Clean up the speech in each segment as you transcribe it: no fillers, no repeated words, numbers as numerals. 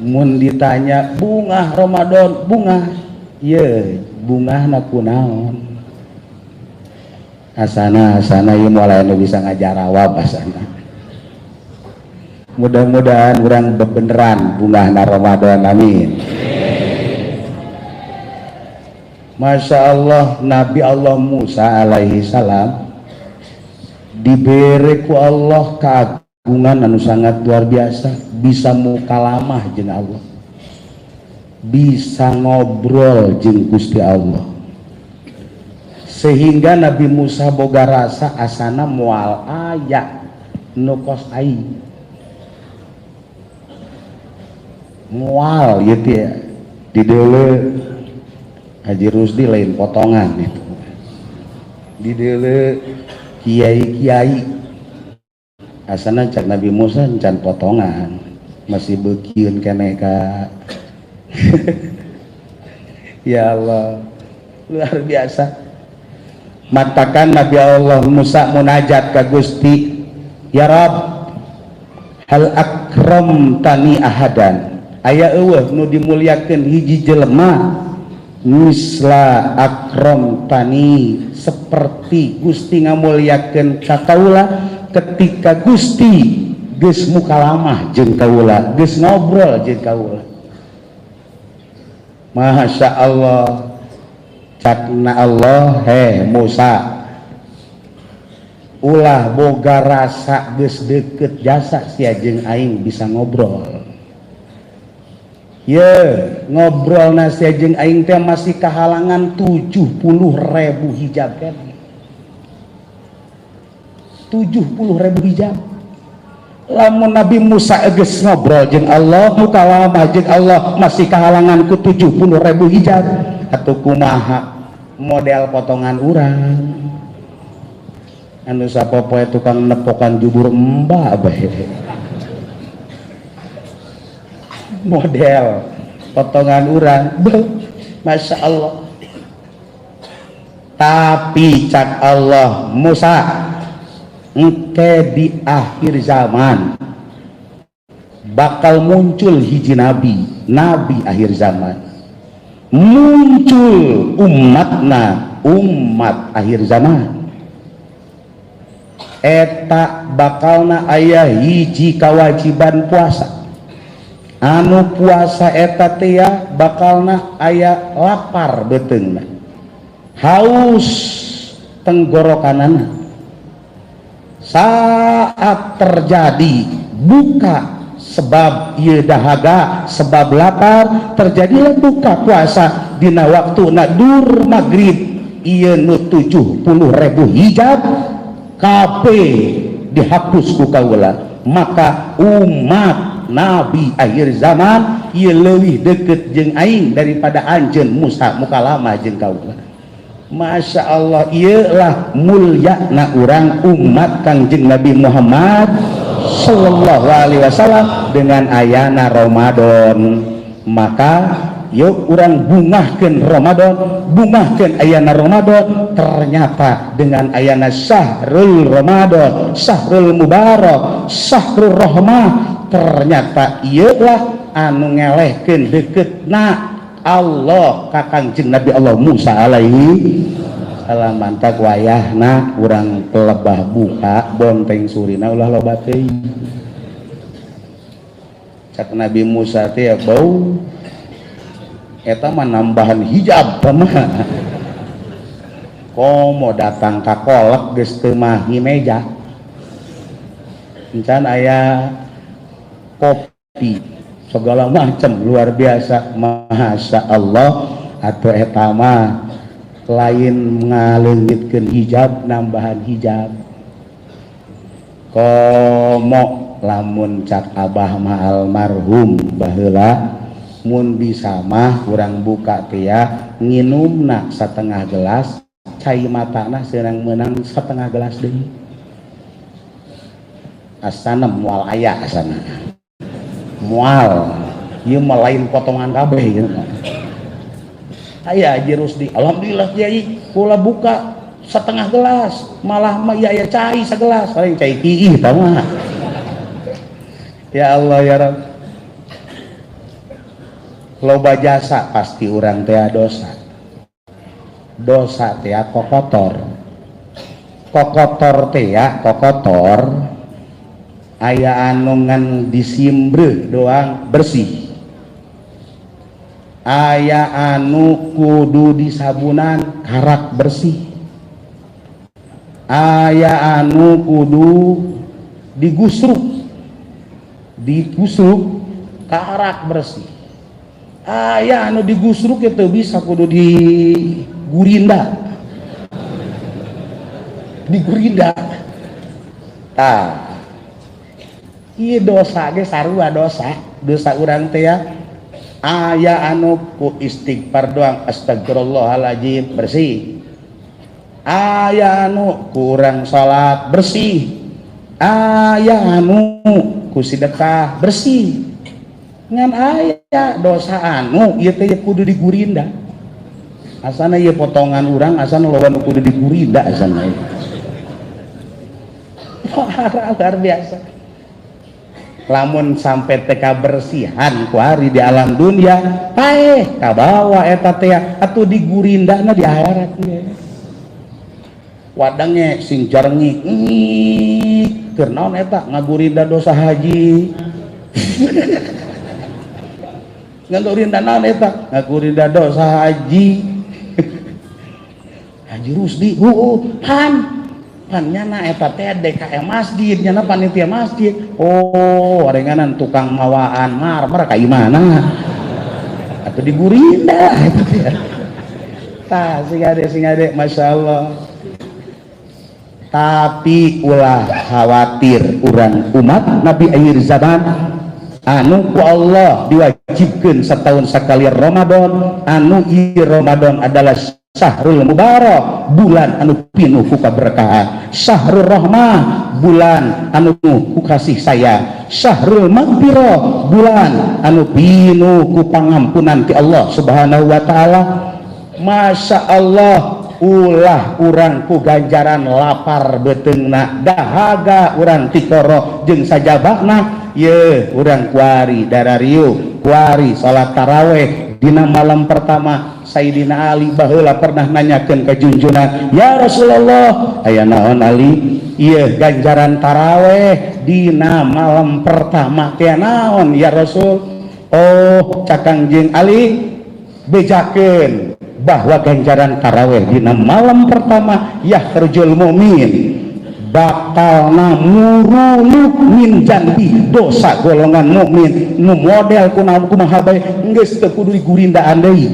Mun ditanya bungah Ramadan, bungah ye bungahna kunaon? Asana asana ieu moal anu bisa ngajarawab asana. Mudah-mudahan urang bebeneran bungahna Ramadan, amin. Masya Allah, Nabi Allah Musa alaihi salam diberi ku Allah keagungan anu sangat luar biasa, bisa mukalamah jeung Allah, bisa ngobrol jeung Gusti Allah, sehingga Nabi Musa boga rasa asana moal aya nu kos aing, moal ieu teh di deuleu Haji Rusdi lain potongan itu, di deuleu kiai-kiai asana cak Nabi Musa can potongan, masih beukieun keneh ka. Ya Allah, luar biasa. Matakan Nabi Allah Musa munajat ka Gusti, ya Rabb, hal akramtani ahadan, aya eueuh nu dimuliakeun hiji jelema misla akramtani, seperti Gusti ngamuliakeun ka kaula ketika Gusti geus mukalamah jeung kaula, geus ngobrol jeung kaula. Masya Allah, cakna Allah, heh Musa, ulah boga rasa geus deket jasa sia jeung aing bisa ngobrol. Ye, ngobrol sia jeung aing teh masih kehalangan 70.000 hijab kan. 70.000 hijab. Lamun Nabi Musa geus ngobrol jeung Allah, mukalamah jeung Allah masih kehalangan ku 70.000 hijab, atau kumaha model potongan urang anu sapopoe tukang nepokan jubur embah bae. Model potongan urang, Masya Allah. Tapi cak Allah, Musa, engke di akhir zaman bakal muncul hiji nabi, nabi akhir zaman, muncul umatna, umat akhir zaman eta bakalna aya hiji kewajiban puasa. Anu puasa eta teh bakalna aya lapar beuteungna, haus tenggorokanana. Saat terjadi buka sebab ieu dahaga, sebab lapar, terjadilah buka puasa dina waktuna dur maghrib, ieu nu 70.000 hijab kabeh dihapus ku kaula. Maka umat nabi akhir zaman ieu leuwih deket jeung aing daripada anjeun Musa mukalama jeung kaula. Masya Allah, ieu lah mulyana urang umat Kangjeng Nabi Muhammad sallallahu alaihi wasallam dengan ayana Ramadan. Maka yuk urang bungahkeun Ramadan, bungahkeun ayana Ramadan. Ternyata dengan ayana syahrul Ramadan, syahrul mubarak, syahrul rahmah, ternyata ieu lah anu ngelehkeun deketna Allah ka Kangjeng Nabi Allah Musa alaihi salam. Mantak wayahna urang pelebah buka bonteng surina ulah loba teuing. Cak Nabi Musa teh bau eta mah nambahan hijab mah. Komo datang ka kolek geus teu mahi meja, encan aya kopi segala macam, luar biasa. Masya Allah, atau eta mah lain ngaleungitkeun hijab, nambahan hijab. Komo lamun cak abah mah almarhum baheula, mun bisa mah urang buka teh ya nginumna setengah gelas, cai matana seunang meunang setengah gelas deui. Asana moal aya, asana moal ieu mah lain potongan kabeh ieu mah. Aya Haji Rusdi, alhamdulillah kiai kula buka setengah gelas, malah mah ieu aya cai segelas, paling cai kiih tah mah. Ya Allah ya Rabb. Loba jasa pasti urang teh dosa. Dosa teh kokotor. Kokotor teh kokotor aya anu ngan disimbreuh doang bersih. Aya anu kudu disabunan karak bersih. Aya anu kudu digusruk, digusruk karak bersih. Aya anu digusruk itu bisa kudu digurinda, digurinda. Tah, ieu dosa ge sarua dosa, dosa urang teh ya. Aya anu ku istighfar doang astagfirullahaladzim bersih. Aya anu kurang salat bersih. Aya anu ku sedekah bersih. Ngan aya dosa anu ieu teh kudu digurinda. Asana ieu potongan urang asana loba nu kudu digurinda asana. Luar biasa. Lamun sampai teh kabersihan ku ari di alam dunia paeh kabawa eta teh atuh digurindana di akhirat ge. Wadange sing jarengik ngik keur naon eta ngagurinda dosa haji. Ngagurinda naon eta ngagurinda dosa haji. Haji Rusdi heueuh pan pan nyana eta teh DKM masjid nyana panitia masjid. Oh arenganan tukang mawaan marmer ka imana atuh digurinda eta teh. Tah sing ade masyaallah. Tapi ulah khawatir urang umat Nabi akhir zaman anu ku Allah diwajibkeun setahun sekali Ramadan, anu ieu Ramadan adalah Syahrul Mubarak, bulan anu pinuh ku kaberkahan, Syahrul Rahmah, bulan anu ku kasih sayang, Syahrul Maghfirah, bulan anu pinuh ku pangampunan ti Allah Subhanahu wa taala. Masya Allah, ulah urang ku ganjaran lapar beuteungna, dahaga urang tikoro jeung sajabana, ye urang kuari darariu, kuari salat taraweh dina malam pertama. Sayyidina Ali baheula pernah nanyakeun ka junjunan, ya Rasulullah, aya naon Ali? Ieu ganjaran taraweh dina malam pertama teh naon ya Rasul? Oh, cakang jeung Ali bejakeun bahwa ganjaran taraweh dina malam pertama yahrujul mu'min bakalna muruluk min janbi dosa golongan mukmin nu model kunaon kumaha bae geus teu kudu digurindaan deui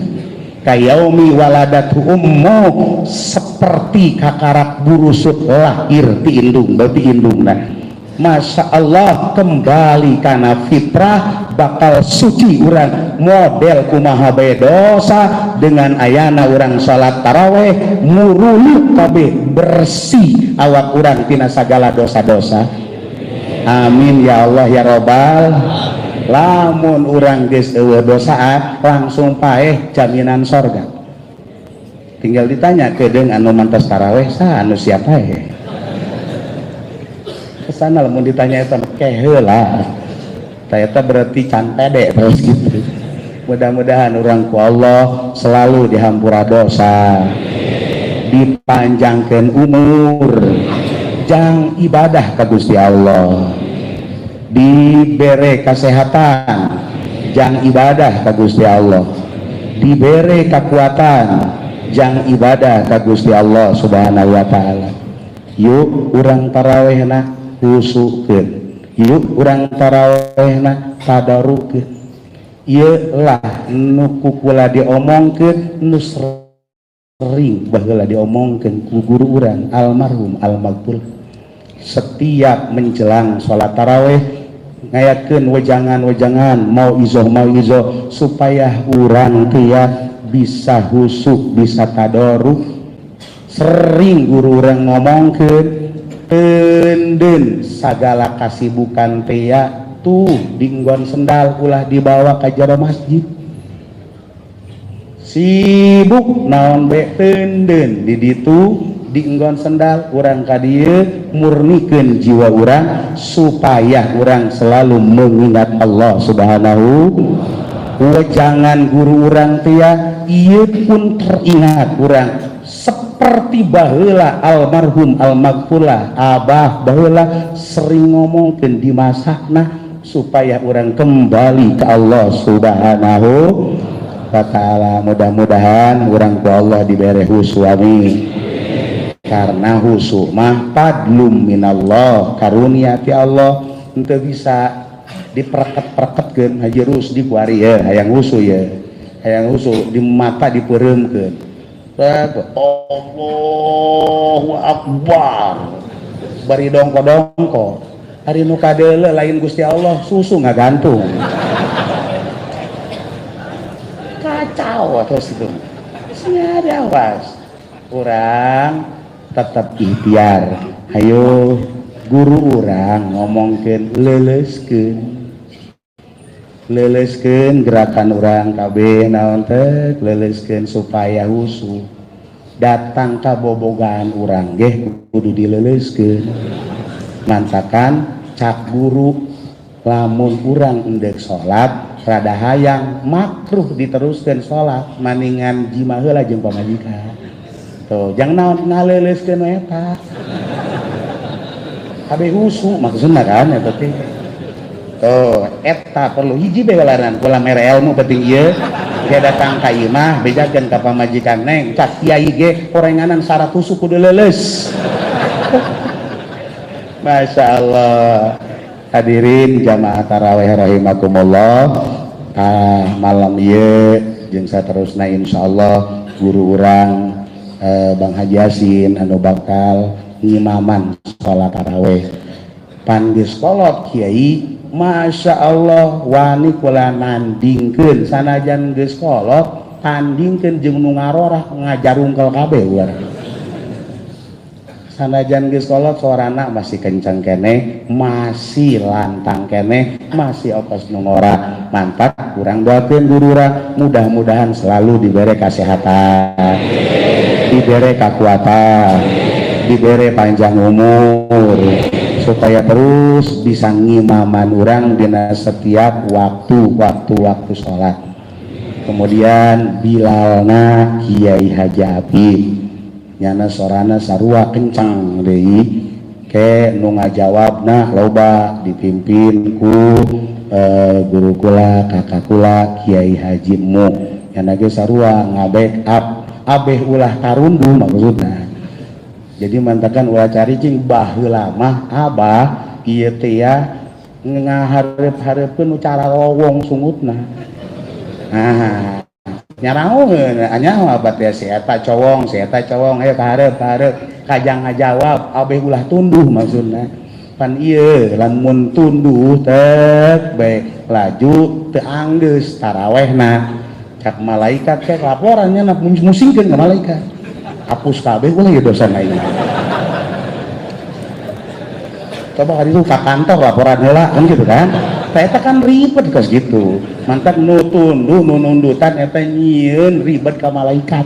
kayaumi waladatu ummu seperti kakarak burusut lahir ti indung berarti indungna. Masya Allah, kembali karena fitrah bakal suci urang model kumaha bae dosa dengan ayana urang salat taraweh muruluk kabeh bersih awak urang tina sagala dosa-dosa. Amin ya Allah ya robbal. Lamun urang geus eueuh dosaan langsung paeh jaminan sorga. Tinggal ditanya kedeung anu mantas taraweh saha anu siapa ya? Kesana lamun ditanya eta keheula. Ternyata berarti can pede terus gitu. Mudah-mudahan urang ku Allah selalu dihampura dosa, dipanjangkan umur, jang ibadah ka Gusti Allah, dibere kesehatan, jang ibadah ka Gusti Allah, dibere kekuatan, jang ibadah ka Gusti Allah Subhanahu wa taala. Yuk urang tarawehna husukeun, yuk urang tarawehna tadarukeun. Ieu lah nu ku kula diomongkeun nu sering baheula diomongkeun ku guru urang almarhum almaghfur. Setiap menjelang salat taraweh ngayakeun wejangan-wejangan mau izoh supaya urang teh bisa husuk bisa tadaruk. Sering guru urang ngomongkeun tenden sagala kasibukan teh tuh dinggon sendal ulah dibawa ka jero masjid. Sibuk naon be tenden di ditu dienggon sendal urang ka dieu murnikeun jiwa urang supaya urang selalu mengingat Allah Subhanahu. Wejangan guru urang tia ieu pun teringat urang seperti baheula almarhum almaghfurlah abah baheula sering ngomongkeun di masana supaya urang kembali ke Allah Subhanahu wa ta'ala. Mudah-mudahan urang ku Allah dibere suami, karena husu mah fadlum minallah, karunia ti Allah, henteu bisa dipereket-pereketkeun. Haji Rusdi kuari ya hayang husu, ya hayang husu di mata dipeureumkeun, Allahu Akbar, bari dongko-dongko. Hari nu kadeuleu lain Gusti Allah, susu ngagantung, kacau. Terus itu ada awas, urang tetap ikhtiar. Ayo guru urang ngomongkeun leuleuskeun, leuleuskeun gerakan urang kabeh naon teh, leuleuskeun supaya husu datang ka bobogaan urang ge kudu dileuleuskeun. Mantakan cak guru, lamun urang endek salat rada hayang makruh diteruskeun salat, maningan jima heula jeung pamajikan. Tuh jangan naon ngaleuleuskeun eta kabeh husu maksudna kan eta teh. Tuh eta perlu hiji bae walaran kula mere ilmu penting ieu ge datang ka imah bejakeun ka pamajikan, neng cak kiai ge orenganan syarat husu kudu leuleus. Masya Allah. Hadirin jamaah taraweh rahimakumullah, malam ieu jeung saterusna insyaallah guru urang Bang Haji Yasin anu bakal ngimaman salat taraweh. Pan geus kolot kiai, Masya Allah, wani kula nandingkeun sanajan geus kolot, tandingkeun jeung nu ngarorah ngajarungkel kabeh urang. Sanajan geus kolot sorana masih kenceng keneh, masih lantang keneh, masih okos nu ngora. Mantap, kurang doakeun guru urang mudah-mudahan selalu diberi kesehatan, diberi kekuatan, diberi panjang umur supaya terus bisa ngimaman urang dina setiap waktu waktu waktu sholat. Kemudian Bilalna Kiai Haji Afif, nyana sorana sarua kencang deui ke nu ngajawabna loba, dipimpin ku guru kula, kakak kula, Kiai Haji Mu, nyana ge sarua nga-backup abeh ulah karundu maksudna. Jadi mantakan ulah caricing. Baheula mah abah ieu teh ya ngahareup-hareupeun cara lowong sungutna. Nah, nyarahoeun anya abah teh si eta cowong, si eta cowong, ayo ka hareup, ka hareup, kajang ngajawab abeh ulah tunduh maksudna. Pan ieu lamun tunduh tek bae laju teu anggeus tarawehna, cak malaikat cek laporannya na musingkeun ka malaikat, hapus kabeh ulah ya dosa ieu. Coba hari itu ke kantor laporan heula kan gitu kan. Eta kan ribet kos gitu. Mantap nu tunduh nu nundutan eta nyieun ribet ka malaikat.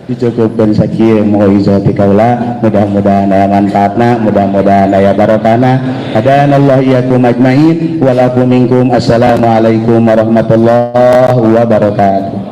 Dicukupkan sakieu mauizati kaula, mudah-mudahan aya manfaatna, mudah-mudahan aya barokahna. Hadanallahu iyyakum ajmain wa lakum minkum. Assalamualaikum warahmatullahi wabarakatuh.